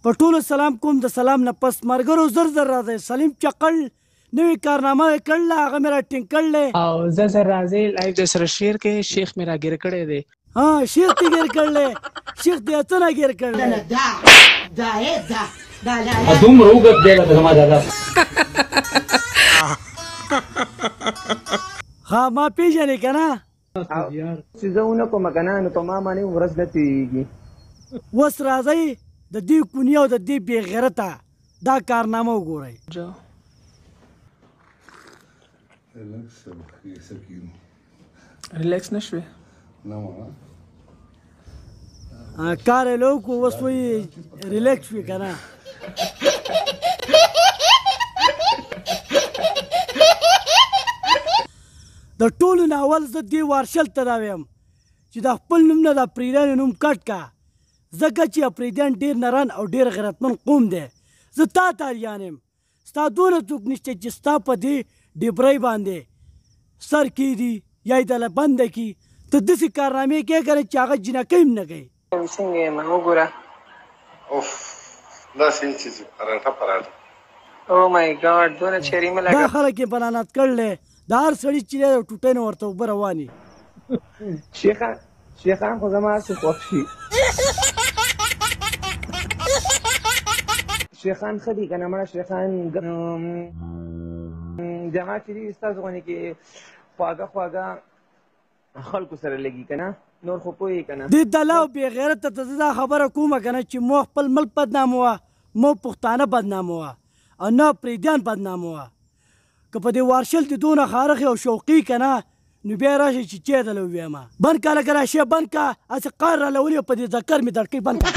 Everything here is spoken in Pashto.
په ټولو سلام کوم، د سلام نه پس مرګرو زر زر راځئ. سلیم چقل نوې کارنامه یې کړله، هغه مې را ټینګ کړلی. او زر زر راځئ، live در سره share کړئ. شیخ مې راګیر کړی دی. ها، شیخ دې ګیر کړلی؟ شیخ دې څه نه ګیر کړلی؟ دومره اوږد دی لکه زما دادا. ها، ما پیژنې که نه؟ چې زه ونه کوم که نه، نو په ما باندې ورځ نه تېرېږي. اوس راځئ د دې کوني او د دې بې غیرته دا کارنامه وګورئ. ریلیکس نشوې؟ کار یې له وکړو، اوس وایي ریلیکس شوې که نه؟ د ټولو نه اول زه دې وارشل ته دا وایم چې د خپل نوم نه د اپریدیانو نوم کټ کا، ځکه چې اپریدیان ډېر نران او ډېر غیرتمن قوم دی. زه تا ته اریان یم، ستا دونه څوک نشته چې ستا په دې ډبرۍ باندې سر کېږدي یا یې درله بنده کړي. ته داسې کارنامې کوې که نه چې هغه جینکۍ هم نه کوي. څنګه یم؟ وګوره. اوف، داسې چې پراټه پراټه. oh my God، دونه چیرې مه دا لګه. خلک یې په لعنت کړلی، د هر سړي چې دی د ټوټۍ نه ورته اوبه روانې. شیخان، شیخان خو زما هسې خوښ شي. شیخان ښه دي که نه؟ مړه شیخان جماعت چې دي ستاسو غوندې کې خواږه خواږه خلکو سره لګي که نه، نور خو پوه یې که نه؟ دې دله او بې غیرته ته زه دا خبره کومه که نه چې مو خپل ملک بدناموه، مو پښتانه بدناموه او نه پریدیان بدناموه. که په دې وارشل دې دونه خارښ او شوقي که نه، نو بیا راشه چې چای درله ووایم. بند کا لکه راشې، بند کا، هسې قار راله ونیوه، په دې ذکر مې دړکۍ. بند کا.